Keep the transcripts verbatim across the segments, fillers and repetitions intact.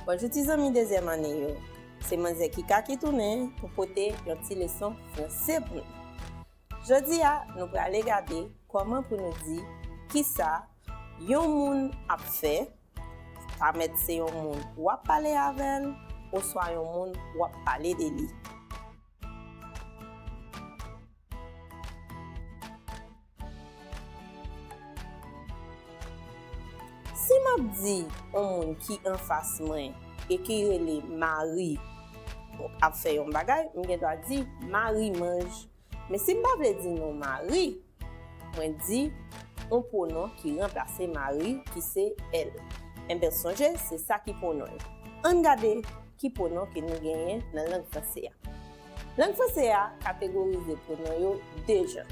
Bonjou ti zanmi dezyèm ane yo. Se manzè Kika ki tounen pou pote yon ti leson franse pou nou. Jodi a, nou prale gade kòman pou nou di kisa yon moun ap fè, pa mèt se yon moun w ap pale avè l, oswa yon moun w ap pale de li. Si m ap di yon moun ki anfas mwen e ki rele Mari ap fè yon bagay, m gen dwa di Mari manj. Men si m pa vle di non Mari, mwen di yon pwonon ki ranplase Mari, ki se elle. Enben, sonje, se sa ki pwonon yo. Ann gade ki pwonon ke nou genyen nan lang franse a. Lang franse a kategorize pwonon yo de jan.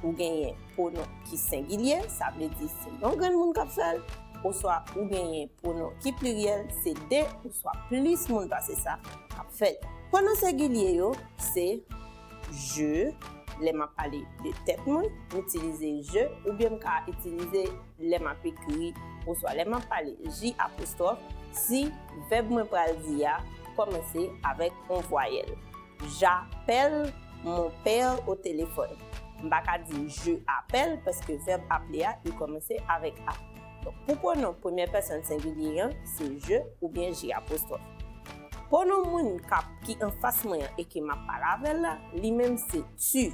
Ou genyen pwonon ki sengilye, sa vle di se yon grenn moun k ap fè l, oswa ou genyen pwonon ki pliryèl, se de oswa plis moun pase sa k ap fè l. Pwonon sengilye yo se je, lè m ap pale de tèt mwen, m itilize je, oubyen m ka itilize lè m ap ekri, oswa lè m ap pale, J apostwòf, si vèb mwen pral di a kòmanse avèk yon vwayèl. J'appelle mon père au téléphone. M pa ka di je appelle paske vèb apele a, li kòmanse avèk a. Donk, pou pwonon premyè pèsòn sengilye an, se je oubyen J apostwòf. Pwonon moun k ap, ki anfas mwen an e ke m ap pale avè l la, li menm se tu.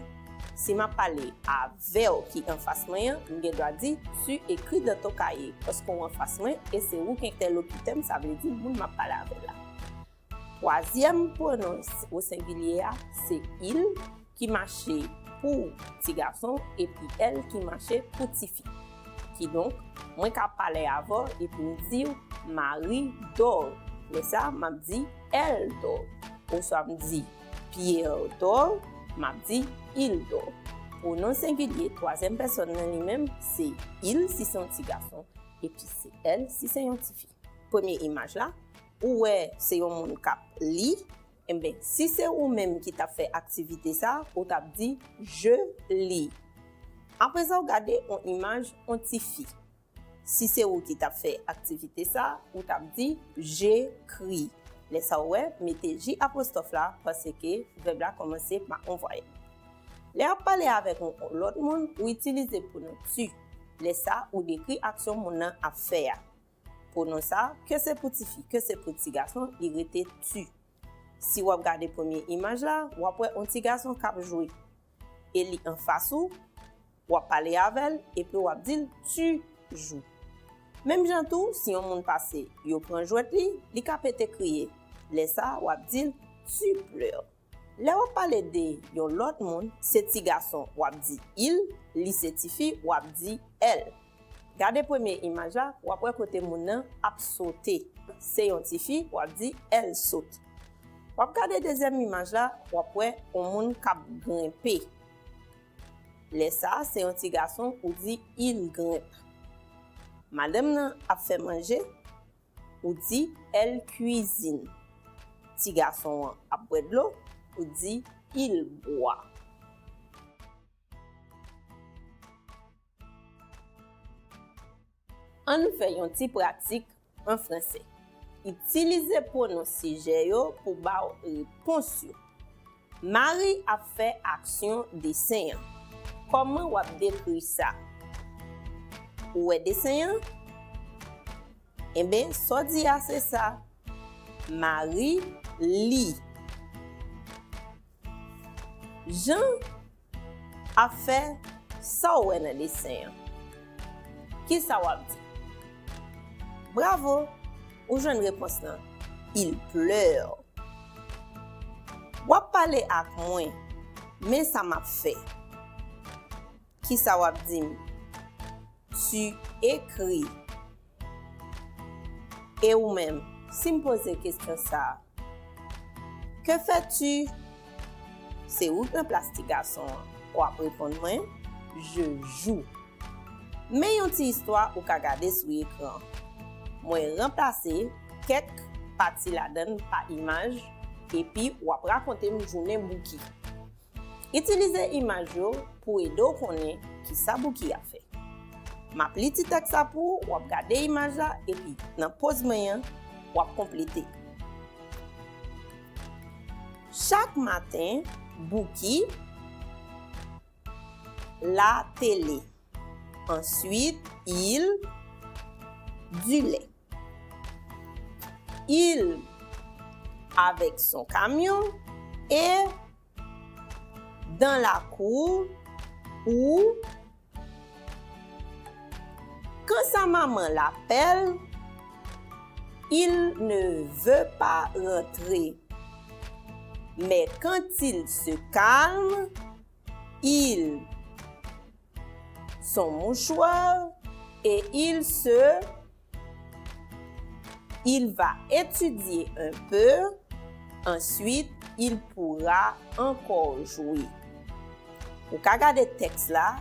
Si m ap pale avè w ki anfas mwen an, m gen dwa di tu écris dans ton cahier, paske w anfas mwen e se ou ki entèlokitè m, sa vle di moun m ap pale avè l la. Twazyèm pwonon o sengilye a, se il, ki mache pou ti gason, epi elle ki mache pou tifi. Kidonk, mwen ka pale avè w epi m di w, Marie dort. Lè sa a, m ap di, elle dort. Oswa m di, Pierre dort, m ap di, il dort. Pwonon sengilye twazyèm pèsòn nan li menm, se il si se yon ti gason, epi se elle si se yon tifi. Premye imaj la, ou wè se yon moun k ap li, enben, si se ou menm ki t ap fè aktivite sa, ou t ap di, je lis. Aprezan, w gade yon imaj yon tifi. Si se ou ki t ap fè aktivite sa, ou t ap di, j'écris. Lè sa, w wè, mete J apostwòf la, paske vèb la kòmanse pa yon vwayèl. Lè w ap pale avèk yon lòt moun, ou itilize pwonon tu. Lè sa, ou dekri aksyon moun nan ap fè a. Pwonon sa, ke se pou tifi, ke se pou ti gason, li rete tu. Si w ap gade premye imaj la, w ap wè yon ti gason k ap jwe. E li anfas ou, w ap pale avè l, epi w ap di l, tu joues. Menm jan tou, si yon moun pase, yo pran jwèt li, li ka pete kriye. Lè sa, w ap di l, tu pleures. Lè w ap pale de yon lòt moun, se ti gason, w ap di il, li se tifi, w ap di elle. Gade premye imaj la, w ap wè kote moun nan ap sote. Se yon tifi, w ap di, elle saute. W ap gade dezyèm imaj la, w ap wè yon moun k ap grenpe. Lè sa a, se yon ti gason, ou di, il grimpe. Madanm nan ap fè manje, ou di, elle cuisine. Ti gason an ap bwè dlo, ou di, il boit. Ann fè yon ti pratik an franse. Itilize pwonon sijè yo pou ba w repons yo. Mari ap fè aksyon desen an. Kòman w ap dekri sa? Ou wè desen an? Enben, sa w di a se sa. Mari li. Jean ap fè sa w wè nan desen an. Kisa w ap di? Bravo! Ou jwenn repons lan. Il pleure. W ap pale ak mwen, men sa m ap fè. Kisa w ap di m? Tu écris. E ou menm, si m poze kesyon sa a, que fais-tu? Se ou k nan plas ti gason an. W ap reponn mwen, je joue. Men yon ti istwa ou ka gade sou ekran. Mwen ranplase kèk pati ladan l pa imaj, epi w ap rakonte m jounen Bouki. Itilize imaj yo pou ede w konnen kisa Bouki ap fè. M ap li ti tèks la pou ou, w ap gade imaj la, epi nan poz men an, w ap konplete. Chak maten, Bouki, la télé. Ensuite, il, du lait. Il, avec son camion, et dans la cour, ou, quand sa maman l'appelle, il ne veut pas rentrer. Mais quand il se calme, il, son mouchoir, et il se, il va étudier un peu, ensuite il pourra encore jouer. Ou ka gade tèks la,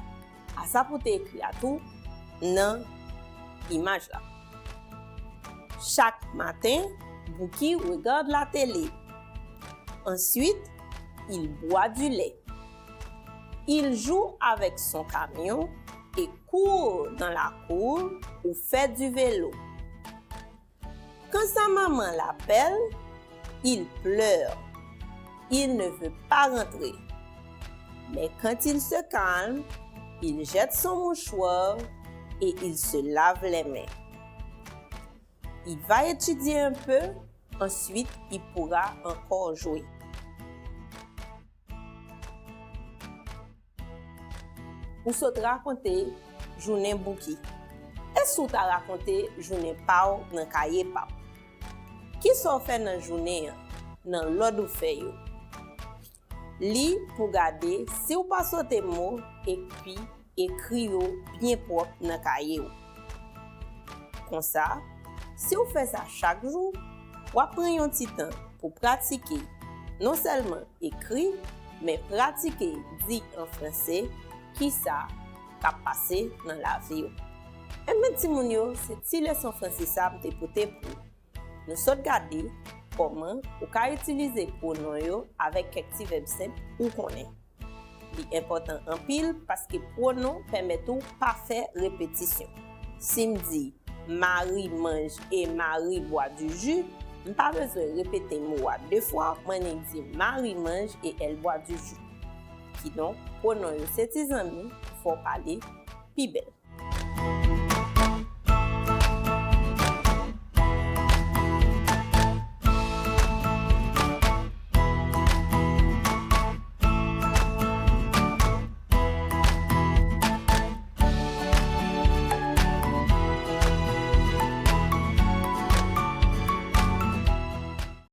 a sa pou te ekri a tou nan imaj la. Chaque matin, Bouki regarde la télé. Ensuite, il boit du lait. Il joue avec son camion et court dans la cour ou fait du vélo. Quand sa maman l'appelle, il pleure. Il ne veut pas rentrer. Mais quand il se calme, il jette son mouchoir et il se lave les mains. Il va étudier un peu, ensuite il pourra encore jouer. Ou sot rakonte jounen Bouki. E si w ta rakonte jounen pa w nan kaye pa w? Kisa w fè nan jounen an, nan lòd ou fè yo? Li pou gade si w pa sote mo epi ekri yo byen pwòp nan kaye w. Konsa, si w fè sa chak jou, w ap pran yon ti tan pou pratike non sèlman ekri, men pratike di an franse kisa k ap pase nan lavi w. Enben, timoun yo, se ti leson franse sa a m te pote pou nou. Nou sot gade kòman ou ka itilize pwonon yo avèk kèk ti vèb senp ou konnen. Li enpòtan anpil paske pwonon pèmèt ou pa fè repetisyon. Si m di, Marie mange et Marie boit du jus, m pa bezwen repete mo a de fwa, m annik di, Marie mange et elle boit du jus. Kidonk, pwonon yo se ti zanmi pou fè w pale pi bèl.